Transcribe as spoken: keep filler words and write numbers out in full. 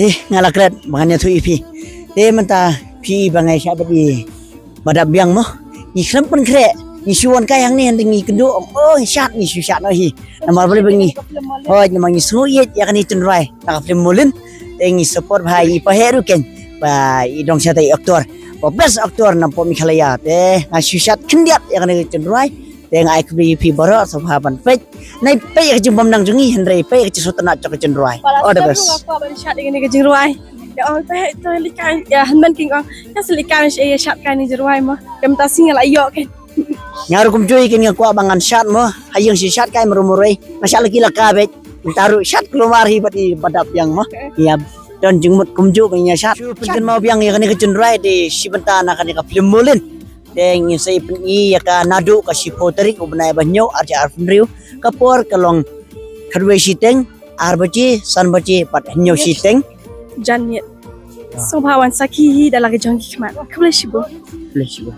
Te nga la klet ba ngan ïathuh ïa phi. Te mynta phi ba ngai shah bad i ba dap biang mo. Ngi khlem pynkhreh, ngi shu wan kai hangne hynrei ngi kynduh, oh, shad, ngi shu shad noh hi. Namar balei ba ngi, hooid, namar ngi sngew ïeit ïa kane ka jingrwai na ka film Molin. Te ngi support bha ïa i Pahek ruh keiñ, ba i dong shatei, actor ba best actor napoh Meghalaya. Te nga shu shad khyndiat ïa kane ka jingrwai. Te nga ai khublei ïa phi baroh sngewbha ban peit. Nai peit ïa ka jingbym nang jong ngi hynrei peit ïa ka jingsngewtynnat jong ka jingrwai. All the best. Nga kwah ban shad ïa kane ka jingrwai. Ïa ong te to lika ïa hynmen king ong. Ïa sa lika ïa shad kane ka jingrwai mo. Ïa mynta sngi nga la ïoh keiñ. Nga ruh kumjuh keiñ nga kwah ba ngan shad mo. Ha ïing shi shad kai maro maro. Nga shad la ki la ka beit. Mynta ruh shad kulmar hi bad i ba dap biang mo. Ïa don jingmut kumjuh ba ngi ïa shad. Shu pynkynmaw biang ïa kane ka jingrwai dei shi bynta na kane ka film Molin. Te ngin sa ïa pyni ïa ka naduh ka shiphew tarik u bnai ba hynñiew ar hajar arphew hynriew. Ka por ka long khatwei shiteng, ar baje, san baje bad hynñiew shiteng. Jan miet. Sngewbha wan sakhi hi da la ka jong ki khmat. Khublei shibun. Khublei shibun.